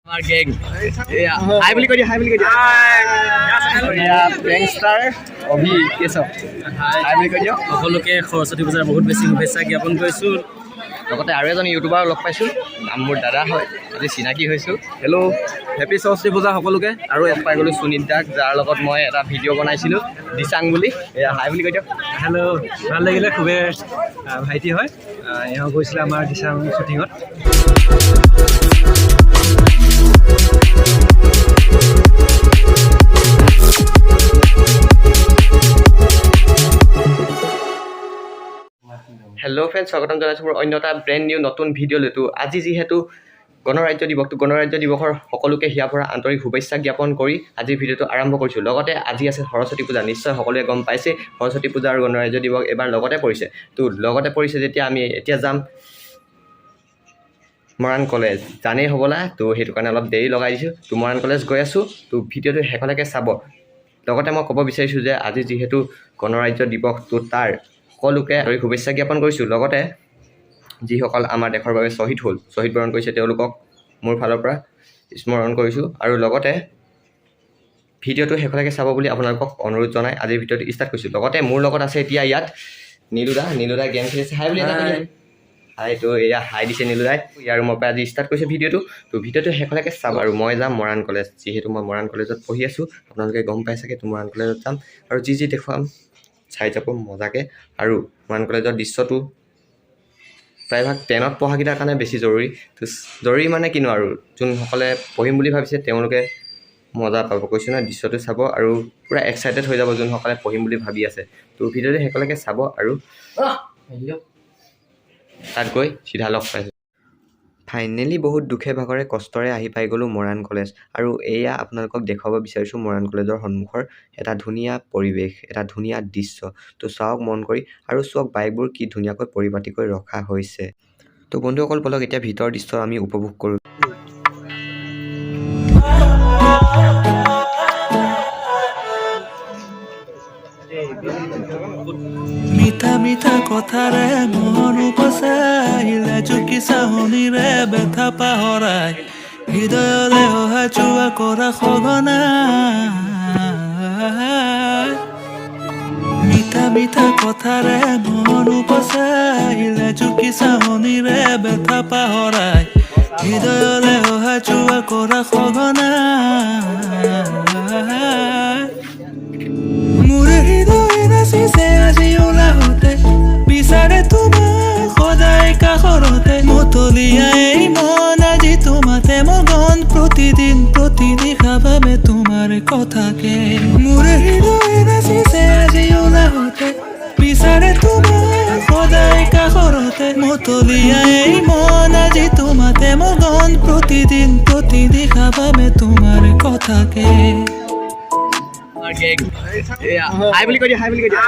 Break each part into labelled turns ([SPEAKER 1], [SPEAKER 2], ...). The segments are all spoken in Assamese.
[SPEAKER 1] আমাৰ গেং। এয়া হাই বুলি কৈ দিয়া, হাই বুলি কৈ দিয়া। এয়া প্ৰেংকষ্টাৰ অভি কেশৱ, হাই বুলি কৈ দিয়ক।
[SPEAKER 2] সকলোকে সৰস্বতী পূজাৰ বহুত বেছি শুভেচ্ছা জ্ঞাপন কৰিছোঁ।
[SPEAKER 1] লগতে আৰু এজন ইউটিউবাৰ লগ পাইছোঁ, নাম মোৰ দাদা হয়, আজি চিনাকি হৈছোঁ।
[SPEAKER 3] হেল্ল', হেপী সৰস্বতী পূজা সকলোকে।
[SPEAKER 1] আৰু লগ পাই গ'লোঁ সুনীত দাক, যাৰ লগত মই এটা ভিডিঅ' বনাইছিলোঁ দিচাং বুলি। এয়া হাই বুলি কৈ দিয়ক।
[SPEAKER 2] হেল্ল', ভাল লাগিলে খুবেই। ভাইটি হয়, এওঁ গৈছিলে আমাৰ দিচাং শ্বুটিঙত।
[SPEAKER 1] হেল্ল' ফ্ৰেণ্ড, স্বাগতম জনাইছোঁ মোৰ অন্য এটা ব্ৰেণ্ড নিউ নতুন ভিডিঅ'লৈ। তো আজি যিহেতু গণৰাজ্য দিৱস, তো গণৰাজ্য দিৱসৰ সকলোকে হিয়া ভৰা আন্তৰিক শুভেচ্ছা জ্ঞাপন কৰি আজিৰ ভিডিঅ'টো আৰম্ভ কৰিছোঁ। লগতে আজি আছে সৰস্বতী পূজা, নিশ্চয় সকলোৱে গম পাইছে। সৰস্বতী পূজা আৰু গণৰাজ্য দিৱস এইবাৰ লগতে পৰিছে। তো লগতে পৰিছে যেতিয়া আমি এতিয়া যাম মৰাণ কলেজ, জানেই হ'বলা। তো সেইটো কাৰণে অলপ দেৰি লগাই দিছোঁ। তো মৰাণ কলেজ গৈ আছোঁ, তো ভিডিঅ'টো শেষলৈকে চাব। লগতে মই ক'ব বিচাৰিছোঁ যে আজি যিহেতু গণৰাজ্য দিৱস, তো তাৰ সকলোকে আন্তৰিক শুভেচ্ছা জ্ঞাপন কৰিছোঁ। লগতে যিসকল আমাৰ দেশৰ বাবে শ্বহীদ হ'ল, শ্বহীদ বৰণ কৰিছে, তেওঁলোকক মোৰ ফালৰ পৰা স্মৰণ কৰিছোঁ। আৰু লগতে ভিডিঅ'টো শেষলৈকে চাব বুলি আপোনালোকক অনুৰোধ জনাই আজিৰ ভিডিঅ'টো ষ্টাৰ্ট কৰিছোঁ। লগতে মোৰ লগত আছে এতিয়া ইয়াত নীলুদা। নীলুদা গেম খেলিছে। হাই বুলি এটা কৈ দিয়া। হাই। তো এয়া হাই দিছে নীলুদাই। ইয়াৰ ৰুমৰ পৰা আজি ষ্টাৰ্ট কৰিছে ভিডিঅ'টো। তো ভিডিঅ'টো শেষলৈকে চাব। আৰু মই যাম মৰাণ কলেজ, যিহেতু মই মৰাণ কলেজত পঢ়ি আছোঁ, আপোনালোকে গম পাই চাগে। তো মৰাণ কলেজত যাম আৰু যি যি দেখুৱাম চাই যাব মজাকৈ। আৰু মৰাণ কলেজৰ দৃশ্যটো প্ৰায়ভাগ টেনত পঢ়াকেইটাৰ কাৰণে বেছি জৰুৰী। তো জৰুৰী মানে কিনো আৰু, যোনসকলে পঢ়িম বুলি ভাবিছে তেওঁলোকে মজা পাব, কৈছোঁ নহয়। দৃশ্যটো চাব আৰু পূৰা এক্সাইটেড হৈ যাব যোনসকলে পঢ়িম বুলি ভাবি আছে। তো ভিডিঅ'টো শেষলৈকে চাব আৰু তাত গৈ চিধা লগ পাইছোঁ। ফাইনেলি বহুত দুখে ভাগৰে কষ্টৰে আহি পাই গ'লোঁ মৰাণ কলেজ। আৰু এয়া আপোনালোকক দেখুৱাব বিচাৰিছোঁ মৰাণ কলেজৰ সন্মুখৰ এটা ধুনীয়া পৰিৱেশ, এটা ধুনীয়া দৃশ্য। তো চাওক মন কৰি আৰু চাওক বাইকবোৰ কি ধুনীয়াকৈ পৰিপাটিকৈ ৰখা হৈছে। তো বন্ধুসকল, ব'লক এতিয়া ভিতৰৰ দৃশ্য আমি উপভোগ কৰোঁ।
[SPEAKER 4] মিঠা মিঠা কথাৰে মন উপচাই, লাজুকী চাহনিৰে বেথা পাহৰাই, হৃদয়লে অহা যোৱা কৰা সঘনাই। মিঠা মিঠা কথাৰে মন উপচাই, লাজুকী চাহনিৰে বেথা পাহৰাই, হৃদয়লে অহা যোৱা কৰা সঘনাই। মোৰ হৃদয় নাচিছে আজি উলাহতে, বিচাৰে তোমাক সদায় কাষৰতে। মতলীয়া এই মন আজি তোমাতে মগন, প্ৰতিদিন প্ৰতি নিশা ভাবে তোমাৰ কথাকে। মোৰ হৃদয় নাচিছে আজি উলাহতে, বিচাৰে তোমাক সদায় কাষৰতে। মতলীয়া এই মন আজি তোমাতে মগন, প্ৰতিদিন প্ৰতি নিশা ভাবে তোমাৰ কথাকে।
[SPEAKER 1] আমাৰ গেং। এয়া হাই বুলি কৈ দিয়া, হাই বুলি কৈ দিয়া।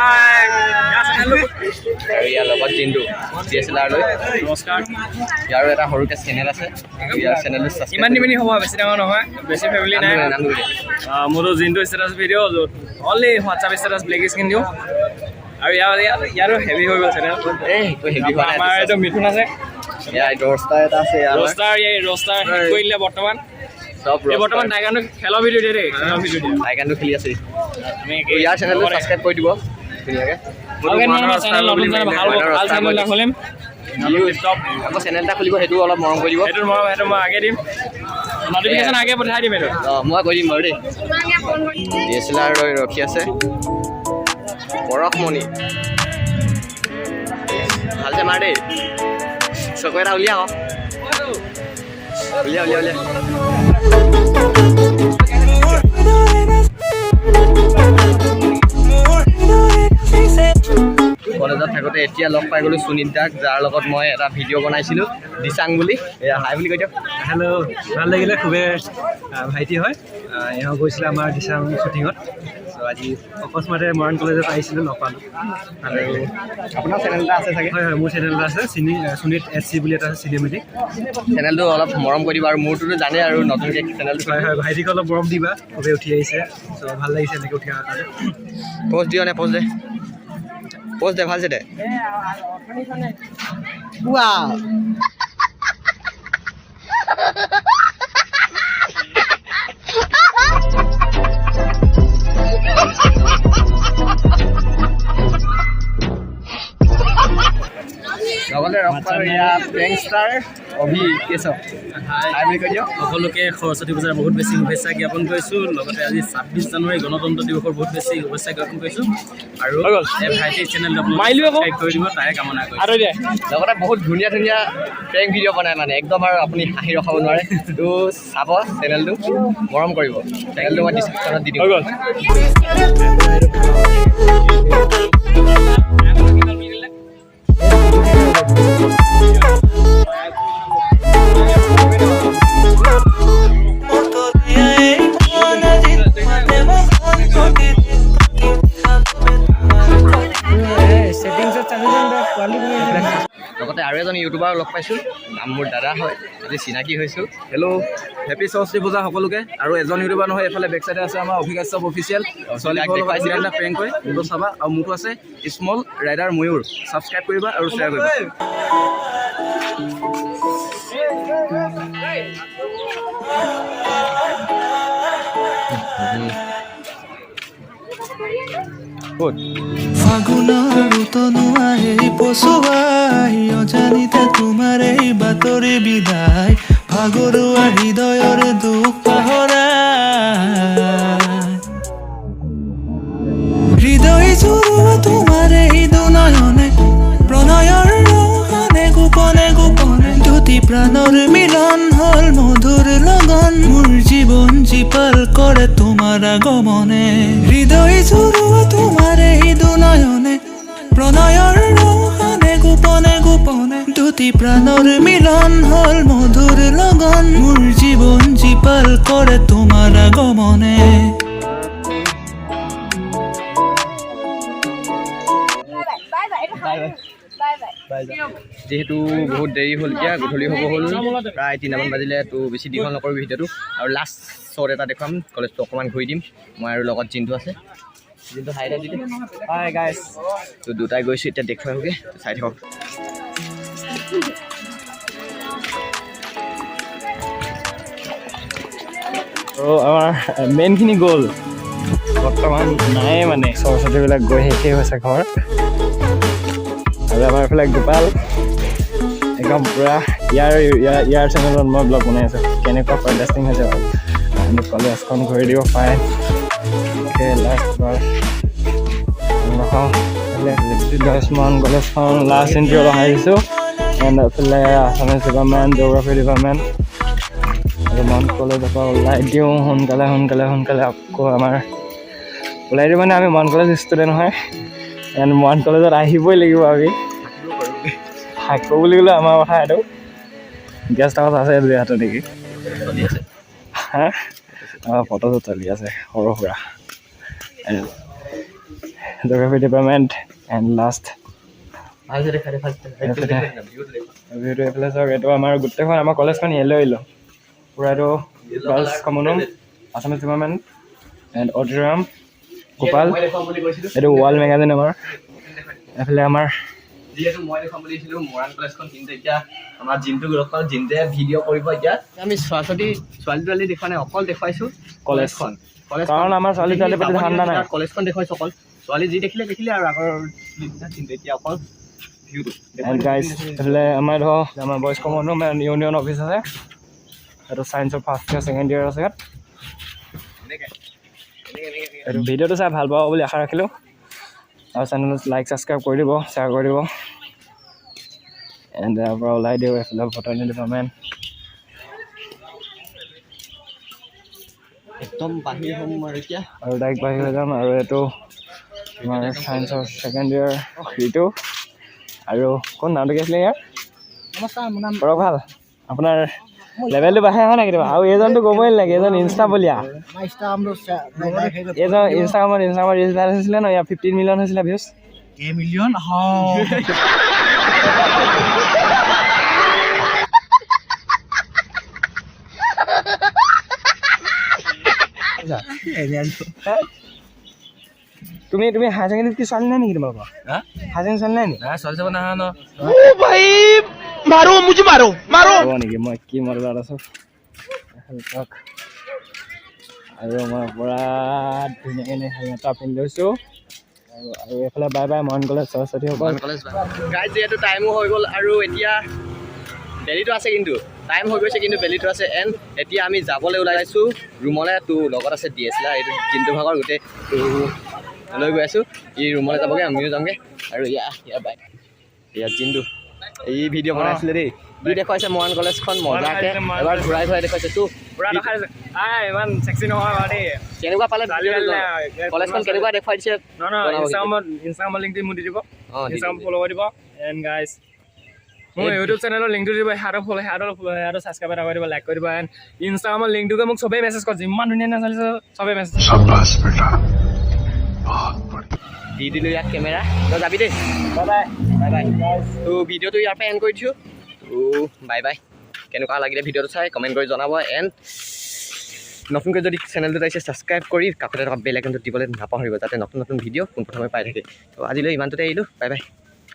[SPEAKER 1] আৰু ইয়াৰ লগত Jintu D S L R লৈ।
[SPEAKER 2] নমস্কাৰ।
[SPEAKER 1] ইয়াৰো এটা সৰুকৈ চেনেল আছে, ইয়াৰ চেনেলটো।
[SPEAKER 2] ইমান নিমিনি হ'ব, বেছি ডাঙৰ নহয়, বেছি ফেমিলি নাই।
[SPEAKER 1] নামটো কৈ দিয়া।
[SPEAKER 2] মোৰতো জিন্তু ষ্টেটাছ ভিডিঅ' য'ত only WhatsApp status black screen দিওঁ। আৰু ইয়াৰো হেভি হৈ গ'ল চেনেল।
[SPEAKER 1] এই সেইটো হেভি হোৱা নাই।
[SPEAKER 2] আমাৰ এইটো মিথুন আছে।
[SPEAKER 1] এয়া ৰষ্টাৰ এটা আছে ইয়াৰ আমাৰ।
[SPEAKER 2] ৰষ্টাৰ, এই ৰষ্টাৰ শেষ কৰি দিলে বৰ্তমান।
[SPEAKER 1] চব।
[SPEAKER 2] এই বৰ্তমান টাইগানটো খেলৰ ভিডিঅ' দিয়ে দেই, খেলৰ ভিডিঅ' দিয়ে।
[SPEAKER 1] টাইগানটো খেলি আছে।
[SPEAKER 2] আমি
[SPEAKER 1] তো ইয়াৰ চেনেলটো ছাবস্ক্ৰাইব কৰি দিব ধুনীয়াকৈ।
[SPEAKER 2] চেনেল, নতুন চেনেল, ভাল ভাল চেনেল এটা খুলিম।
[SPEAKER 1] আকৌ চেনেল এটা খুলিব, সেইটো অলপ মৰম কৰি দিব।
[SPEAKER 2] সেইটো মই সেইটো মই আগে দিম, নটিফিকেশ্যন আগে পঠাই দিম এইটো।
[SPEAKER 1] অঁ, মই কৈ দিম বাৰু দেই। ডি এছ এল আৰ লৈ ৰখি আছে পৰশমণি। ভালছে মাৰ দেই, চকু এটা উলিয়া আকৌ, উলিয়া, উলিয়া, উলিয়া।
[SPEAKER 4] মোৰ হৃদয় মোৰ হৃদয় নাচিছে।
[SPEAKER 1] কলেজত থাকোঁতে এতিয়া লগ পাই গ'লোঁ সুনীত দাক, যাৰ লগত মই এটা ভিডিঅ' বনাইছিলোঁ দিচাং বুলি। এয়া হাই বুলি কৈ দিয়ক।
[SPEAKER 2] হেল্ল', ভাল লাগিলে খুবেই। ভাইটি হয়, এওঁ গৈছিলে আমাৰ দিচাং শ্বুটিঙত। চ' আজি অকস্মাতে মৰাণ কলেজত আহিছিলোঁ, লগ পালোঁ, ভাল লাগিলে।
[SPEAKER 1] আপোনাৰ চেনেল এটা আছে চাগে?
[SPEAKER 2] হয় হয়, মোৰ চেনেল এটা আছে, সুনীত এছ চি বুলি এটা আছে, চিনেমেটিক।
[SPEAKER 1] চেনেলটো অলপ মৰম কৰি দিব আৰু মোৰটোতো জানেই আৰু নতুনকৈ চেনেলটো।
[SPEAKER 2] হয় হয়, ভাইটিক অলপ মৰম দিবা, খুবেই উঠি আহিছে। চ' ভাল লাগিছে এনেকৈ উঠি অহাৰ কাৰণে।
[SPEAKER 1] প'জ দিয় নে? প'জ দে, প'জ দে, ভালছে দে। ৱাও। লগ পালোঁ এয়া প্ৰেংকষ্টাৰ অভি কেশৱ। হাই বুলি কৈ দিয়ক।
[SPEAKER 5] সকলোকে সৰস্বতী পূজাৰ বহুত বেছি শুভেচ্ছা জ্ঞাপন কৰিছোঁ। লগতে আজি 26 জানুৱাৰী গণতন্ত্ৰ দিৱসৰ বহুত বেছি শুভেচ্ছা জ্ঞাপন কৰিছোঁ আৰু এই ভাইটিৰ চেনেলটো আপোনালোকে ছাবস্ক্ৰাইব কৰি দিব, তাৰে কামনা কৰিছোঁ।
[SPEAKER 1] লগতে বহুত ধুনীয়া ধুনীয়া প্ৰেংক ভিডিঅ' বনায়, মানে একদম আৰু আপুনি হাঁহি ৰখাব নোৱাৰে। তো চাব চেনেলটো, মৰম কৰিব। চেনেলটো মই ডিছক্ৰিপশ্যনত দি দিম।
[SPEAKER 4] মতলীয়া এই মন আজি তোমাতে মগন, প্ৰতিদিন প্ৰতি নিশা ভাবে তোমাৰ কথা।
[SPEAKER 1] লগতে আৰু এজন ইউটিউবাৰ লগ পাইছোঁ, নাম মোৰ দাদা হয়, আজি চিনাকি হৈছোঁ।
[SPEAKER 3] হেল্ল', হেপী সৰস্বতী পূজা সকলোকে। আৰু এজন ইউটিউবাৰ নহয়, এইফালে বেক চাইডে আছে আমাৰ অভিকাশ্যপ অফিচিয়েল। ছোৱালীবোৰৰ লগত ধুনীয়া ধুনীয়া প্ৰেংক কৰে, মোৰটো চাবা। আৰু মোৰটো আছে স্মল ৰাইডাৰ ময়ূৰ, ছাবস্ক্ৰাইব কৰিবা আৰু শ্বেয়াৰ কৰিবা।
[SPEAKER 1] ক'ত?
[SPEAKER 4] ফাগুনৰ উতনুৱা এই পচুৱাই অজানিতে তোমাৰ এই বাতৰি বিদায় ভাগৰুৱা হৃদয়ৰ দুখ পাহৰাই। হৃদয় জুৰোৱা তোমাৰ এই দুনয়নে প্ৰণয়ৰ ৰসানে গোপনে গোপনে দুটি প্ৰাণৰ মিলন হ'ল মধুৰ লগন। মোৰ জীৱন জীপাল কৰে তোমাৰ আগমনে। হৃদয় জুৰোৱা তোমাৰ এই দুনয়নে প্ৰণয়ৰ ৰসানে গোপনে গোপনে দুটি প্ৰাণৰ মিলন হ'ল মধুৰ লগন। মোৰ জীৱন জীপাল কৰে তোমাৰ আগমনে।
[SPEAKER 6] বাই বাই, এইটো বাই বাই।
[SPEAKER 1] যিহেতু বহুত দেৰি হ'ল, এতিয়া গধূলি হ'ব হ'ল, প্ৰায় 3টামান বাজিলে। তো বেছি দীঘল নকৰোঁ ভিডিঅ'টো আৰু লাষ্ট শ্বট এটা দেখুৱাম। কলেজটো অকণমান ঘূৰি দিম মই আৰু লগত জিন্তু আছে। জিন্তু, হাই এটা দি দে।
[SPEAKER 2] Hi guys.
[SPEAKER 1] তো দুটাই গৈছোঁ এতিয়া, দেখুৱাই আহোঁগৈ, চাই থাকক।
[SPEAKER 2] আৰু আমাৰ মেইনখিনি গ'ল, বৰ্তমান নাই, মানে সৰস্বতীবিলাক গৈ শেষেই হৈছে ঘৰ। আৰু আমাৰ এইফালে গোপাল একদম পূৰা ইয়াৰ ইয়াৰ ইয়াৰ চেনেলত মই ব্লগ বনাই আছোঁ। কেনেকুৱা পডকাষ্টিং হৈছে বাৰু। আমি কলেজখন ঘূৰি দিব পাৰে লাষ্ট বাৰ নাখাওঁ। মৰাণ কলেজখন লাষ্ট এণ্ট্ৰি অলপ আহিছোঁ। এণ্ড এইফালে আছামিজ ডিপাৰ্টমেণ্ট, জিঅ'গ্ৰাফী ডিপাৰ্টমেণ্ট। আৰু মৰাণ কলেজৰ পৰা ওলাই দিওঁ সোনকালে সোনকালে সোনকালে। আকৌ আমাৰ ওলাই দিওঁ, মানে আমি মৰাণ কলেজ ষ্টুডেণ্ট হয় এণ্ড মৰাণ কলেজত আহিবই লাগিব। আমি থাকোঁ বুলি ক'লে আমাৰ কথা এইটো। গেষ্ট হাউচ আছে দুই হাতত নেকি?
[SPEAKER 1] চলি আছে।
[SPEAKER 2] হা, অঁ, ফটো চলি আছে সৰু সুৰা। জিঅ'গ্ৰাফী ডিপাৰ্টমেণ্ট এণ্ড লাষ্ট
[SPEAKER 1] ভালছে দেখা দে, ভালছে।
[SPEAKER 2] ভিউটো এইফালে চাওক। এইটো আমাৰ গোটেইখন আমাৰ কলেজখন য়েল্ল' য়েল্ল' পূৰা। এইটো girls common room, Assamese department and auditorium. Gopal.
[SPEAKER 1] মই দেখুৱাম বুলি কৈছিলোঁ।
[SPEAKER 2] এইটো ৱাল মেগাজিন আমাৰ, এইফালে আমাৰ
[SPEAKER 1] যিহেতু মই দেখুৱাম বুলি দিছিলোঁ মৰাণ কলেজখন, কিন্তু এতিয়া আমাৰ জিন্টুক লগ পালোঁ, জিন্টুৱে ভিডিঅ' কৰিব। এতিয়া আমি সৰস্বতী ছোৱালী তোৱালী দেখুওৱা নাই, অকল দেখুৱাইছোঁ
[SPEAKER 2] কলেজখন।
[SPEAKER 1] কলেজখন, কলেজ।
[SPEAKER 2] কাৰণ আমাৰ ছোৱালী তোৱালীৰ প্ৰতি ধান্দা নাই।
[SPEAKER 1] কলেজখন দেখুৱাইছোঁ অকল। ছোৱালী যি দেখিলে দেখিলে আৰু আগৰ নিচিনা, কিন্তু এতিয়া অকল ভিউটো।
[SPEAKER 2] এণ্ড গাইজ, এইফালে আমাৰ ধৰক আমাৰ boys common room and union office আছে। এইটো ছায়েন্সৰ ফাৰ্ষ্ট ইয়েৰ, ছেকেণ্ড ইয়েৰ আছে ইয়াত। এইটো ভিডিঅ'টো চাই ভাল পাব বুলি আশা ৰাখিলোঁ আৰু চেনেলটো লাইক, ছাবস্ক্ৰাইব কৰি দিব, শ্বেয়াৰ কৰি দিব। এণ্ড ইয়াৰ পৰা ওলাই দিওঁ। এইফালে বটানী ডিপাৰ্টমেণ্ট।
[SPEAKER 1] একদম বাহিৰ হ'ম আৰু এতিয়া।
[SPEAKER 2] আৰু ডাইৰেক্ট বাহিৰ হৈ যাম। আৰু এইটো আমাৰ ছায়েন্সৰ ছেকেণ্ড ইয়েৰ ঋতু আৰু কোন, নামটো কি আছিলে ইয়াৰ?
[SPEAKER 7] নমস্কাৰ, মোৰ নাম
[SPEAKER 2] কৰক ভাল, আপোনাৰ লেভেলটো বাঢ়ে হয় নাই কেতিয়াবা। আৰু এইজনটো ক'বই নালাগে, এইজন ইনষ্টা বলিয়া।
[SPEAKER 7] আমাৰ ইনষ্টাগ্ৰামটো লাইক হেৰি
[SPEAKER 2] এইজন ইনষ্টাগ্ৰামত ৰিলচ ভাইৰেল হৈছিলে ন, ইয়াৰ 15 মিলিয়ন হৈছিলে ভিউজ।
[SPEAKER 7] মিলিয়ন।
[SPEAKER 2] তুমি হায়াৰ ছেকেণ্ডেৰীত কি ছোৱালী নাই নেকি তোমালোকৰ? হায়াৰ ছেকেণ্ডেৰী ছোৱালী নাই নেকি?
[SPEAKER 3] নাই, ছোৱালী চাব নাহা ন।
[SPEAKER 2] হ'ব নেকি? মই কি মডেলত আছোঁ চাওক। আৰু মই পূৰা ধুনীয়াকৈ হেলমেট এটা পিন্ধি লৈছোঁ। আৰু আৰু এইফালে বাই বাই মৰাণ কলেজ সৰস্বতীসকল।
[SPEAKER 1] কলেজ গাইজ, যিহেতু টাইমো হৈ গ'ল আৰু এতিয়া বেলিটো আছে, কিন্তু টাইম হৈ গৈছে, কিন্তু বেলিটো আছে। এণ্ড এতিয়া আমি যাবলৈ ওলাইছোঁ ৰুমলৈ। তো লগত আছে ডি এছ এল আৰ, এইটো জিন্তু ভাগৰ গোটেই। তো লৈ গৈ আছোঁ, ই ৰুমলৈ যাবগৈ, আমিও যামগৈ। আৰু ইয়াৰ বাইক, ইয়াত জিন্তু, এই ভিডিঅ' বনাইছিলে দেই। দি দেখুৱাইছে মৰাণ কলেজখন মজাকে, এবাৰ ঘূৰাই ঘূৰাই দেখুৱাইছে। তো
[SPEAKER 2] পুৰা দেখাই ইমান চেক্সি নহয় বাৰু দেই।
[SPEAKER 1] কেনেকুৱা পালে? কলেজখন কেনেকুৱা দেখুৱাই দিছে?
[SPEAKER 2] নহয় নহয়।
[SPEAKER 1] জনাব কিন্তু।
[SPEAKER 2] ইনষ্টাগ্ৰামত লিংকটো মোক দি দিব।
[SPEAKER 1] অঁ, দি
[SPEAKER 2] ইনষ্টাগ্ৰাম
[SPEAKER 1] দিম।
[SPEAKER 2] ফ'ল' কৰি দিব। এণ্ড গাইজ, মোৰ ইউটিউব চেনেলৰ লিংকটো দিব, সিহঁতৰ ছাবস্ক্ৰাইব এটা কৰি দিব, লাইক কৰি দিব। এণ্ড ইনষ্টাগ্ৰামৰ লিংকটোকে মোক চবেই মেছেজ কৰে, যিমান ধুনীয়া ধুনীয়া চলিছে চবেই মেছেজ।
[SPEAKER 1] দি দিলোঁ ইয়াত কেমেৰা। তই যাবি দেই।
[SPEAKER 2] Bye bye.
[SPEAKER 1] Bye bye. তো ভিডিঅ'টো ইয়াৰ পৰা এণ্ড কৰি দিছোঁ। তো বাই বাই। কেনেকুৱা লাগিলে ভিডিঅ'টো চাই কমেণ্ট কৰি জনাব। এণ্ড নতুনকৈ যদি চেনেলটোত আহিছে, ছাবস্ক্ৰাইব কৰি কাষতে থকা বেল আইকনটো দিবলৈ নাপাহৰিব, যাতে নতুন নতুন ভিডিঅ' পোনপ্ৰথমে পাই থাকে। তো আজিলৈ ইমানটোতে আহিলোঁ। Bye bye.